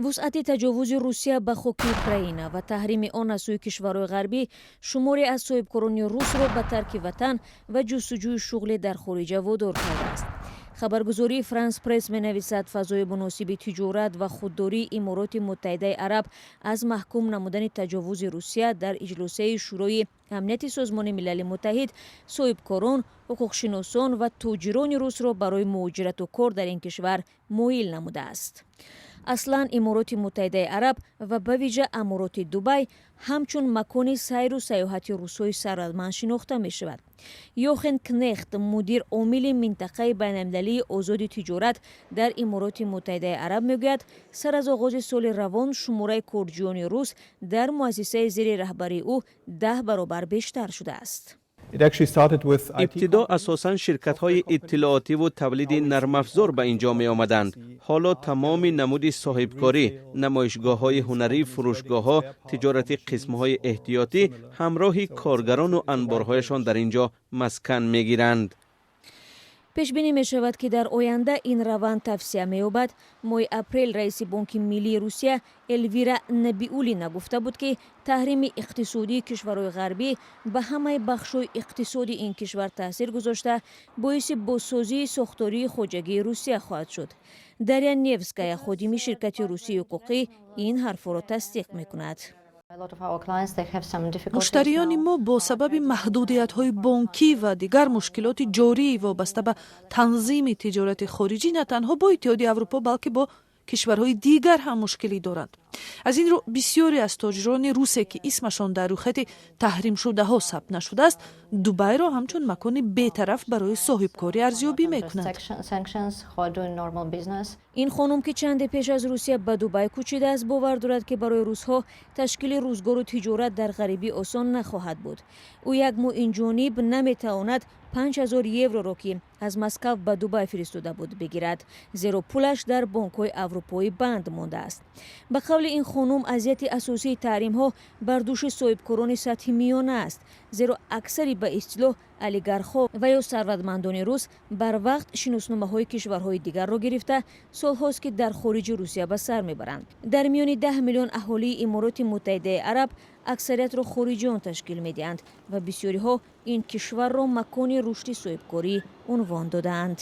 Вусъати таҷовузи Русия ба хоки Украина ва таҳрими он аз сӯи кишварҳои ғарбӣ шуморе аз соҳибкорони русро ба тарки ватан ва ҷустуҷӯи шуғле дар хориҷа водор кардааст. Хабаргузории Франс Пресс менависад, фазои муносиби тиҷорат ва худдории Имороти Муттаҳидаи Араб аз маҳкум намудани таҷовузи Русия дар иҷлосияи Шӯрои Амнияти Созмони Милали Муттаҳид соҳибкорон, ҳуқуқшиносон ва тоҷирони русро барои муҳоҷирату кор дар ин кишвар моил намудааст. Аслан Имороти Муттаҳидаи Араб ва ба вижа Амороти Дубай ҳамчун макони сайру сайёҳати русҳои сарватманд шинохта мешавад. Йохен Кнехт, мудир омили минтақаи байналмилалии озоди тиҷорат дар Имороти Муттаҳидаи Араб, мегӯяд, сар аз оғози соли равон шумораи корҷӯёни рус дар муассисаи зери раҳбарии ӯ 10 баробар бештар шудааст. Ибтидо асосан ширкатҳои иттилоотиву тавлиди нармафзор ба ин ҷо меомаданд. Ҳоло тамоми намуди соҳибкорӣ, намоишгоҳҳои ҳунарӣ, фурӯшгоҳҳо, тиҷорати қисмҳои эҳтиётӣ ҳамроҳи коргарону анборҳояшон дар ин ҷо маскан мегиранд. Пешбинӣ мешавад, ки дар оянда ин раванд тавсеа меёбад. Моҳи апрел раиси Бонки Миллии Русия Элвира Набиулина гуфта буд, ки таҳрими иқтисодии кишварҳои ғарбӣ ба ҳамаи бахшҳои иқтисоди ин кишвар таъсир гузошта, боиси бозсозии сохтории хоҷагии Русия хоҳад шуд. Дарья Невская, ходими ширкати русии ҳуқуқӣ, ин ҳарфҳоро тасдиқ мекунад. Муштариёни мо бо сабаби маҳдудиятҳои бонкӣ ва дигар мушкилоти ҷории вобаста ба танзими тиҷорати хориҷӣ на танҳо бо Иттиҳоди Аврупо, балки бо кишварҳои дигар ҳам мушкилӣ доранд. Аз ин рӯ, бисёре аз тоҷирони русе, ки исмашон дар рӯйхати таҳримшудаҳо сабт нашудааст, Дубайро ҳамчун макони бетараф барои соҳибкорӣ арзёбӣ мекунанд. Ин хонум, ки чанде пеш аз Русия ба Дубай кӯчидааст, бовар дорад, ки барои русҳо ташкили рӯзгору тиҷорат дар ғарибӣ осон нахоҳад буд. Ӯ як моҳ инҷониб наметавонад 5000 евроро, ки аз Москав ба Дубай фиристода буд, бигирад, зеро пулаш дар бонкҳои аврупоӣ банд мондааст. Ба қавли ин хонум, азияти асосии таҳримҳо бар дӯши соҳибкорони сатҳи миёна аст, зеро аксари ба истилоҳ олигархҳо ва ё сарватмандони рус барвақт шиносномаҳои кишварҳои дигарро гирифта, солҳост, ки дар хориҷи Русия ба сар мебаранд. Дар миёни 10 миллион аҳолии Имороти Муттаҳидаи Араб аксариятро хориҷиён ташкил медиҳанд ва бисёриҳо ин кишварро макони рушди соҳибкорӣ унвон додаанд.